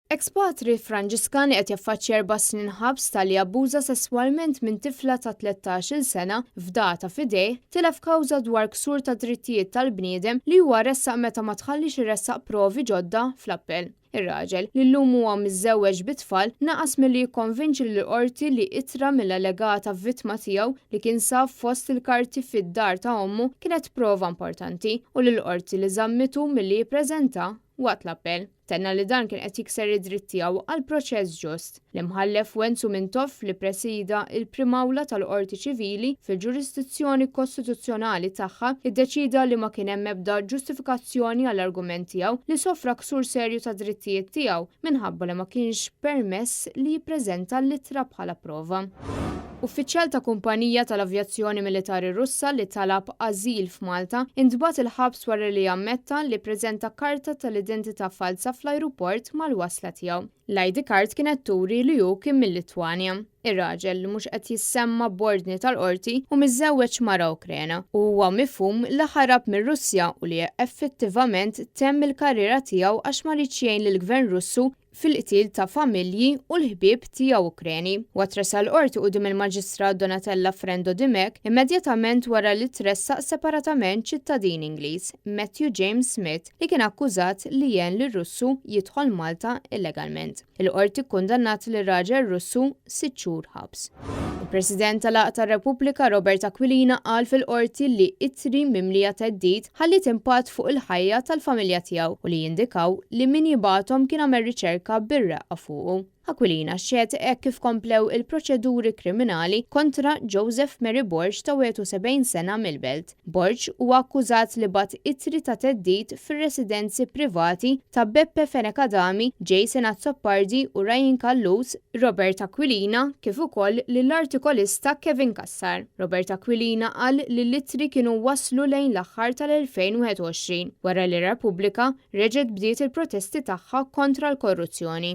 Eks patri Franġiskan li qed jaffaċċja erba' snin ħabs talli abbuża sesswalment minn tifla ta' 13-il sena fdata f'idejh, tilef kawża dwar ksur ta' drittijiet tal-bniedem li huwa ressaq meta ma tħalliex iressaq provi ġodda fl-appell. Ir-raġel, li llum huwa miżżewweġ bi tfal, naqas milli jikkonvinċi lill-Qorti li ittra mill-allegata vittma tiegħu li kien sab fost il-karti fid-dar ta' ommu kienet prova importanti u lill-Qorti li żammitu milli jippreżenta waqt l-appell. Tenna li dan kien qed jikser id-dritt tiegħu għal proċess ġust. L-Imħallef Wenzu Mintoff li ppresida il-Prim'Awla tal-Qorti Ċivili fil-ġurisdizzjoni kostituzzjonali tagħha iddeċieda li ma kien hemm ebda ġustifikazzjoni għall-argument tiegħu li sofra ksur serju tad-drittijiet tiegħu minħabba li ma kienx permess li jippreżenta l-ittra bħala prova. Uffiċjal ta' kumpanija tal-avjazzjoni militari Russa li talab ażil f'Malta intbagħat il-ħabs wara li ammetta li ppreżenta karta tal-identità falza fl-ajruport mal-wasla tiegħu. L-ID card kienet turi li hu kien mil-Litwanja. Ir-raġel, li mhux qed jissemma b'ordni tal-qorti, hu miżżewweġ mara Ukrena u huwa mifhum li ħarab mir-Russja u li effettivament temm il-karriera tiegħu għax ma riedx jgħin lill-Gvern Russu fil-qtil ta' familji u l-ħbieb tiegħu Ukreni. Huwa tressaq l-Qorti quddiem il-Maġistrat Donatella Frendo Dimech immedjatament wara li tressaq separatament ċittadin Ingliż, Matthew James Smith, li kien akkużat li għen lir-Russu jidħol Malta illegalment. Il-Qorti kkundannat lir-raġel Russu sitt xhur ħabs. Il-President tal-Għaqda Repubblika Robert Aquilina qal fil-Qorti li ittri mimlija theddid ħalliet impatt fuq il-ħajja tal-familja tiegħu u li jindikaw li min jibgħathom kien għamel riċerka bir-reqqa fuqu. Aquilina xehed hekk kif komplew il-proċeduri kriminali kontra Joseph Mary Borg ta' 71 sena mill-Belt. Borg huwa akkużat li bagħat ittri ta' theddid fir-residenzi privati ta' Beppe Fenech Adami, Jason Azzopardi u Ryan Callus, Robert Aquilina kif ukoll lill-artikolista Kevin Cassar. Robert Aquilina qal li l-ittri kienu waslu lejn l-aħħar tal-2021, wara li Repubblika reġgħet bdiet il-protesti tagħha kontra l-korruzzjoni.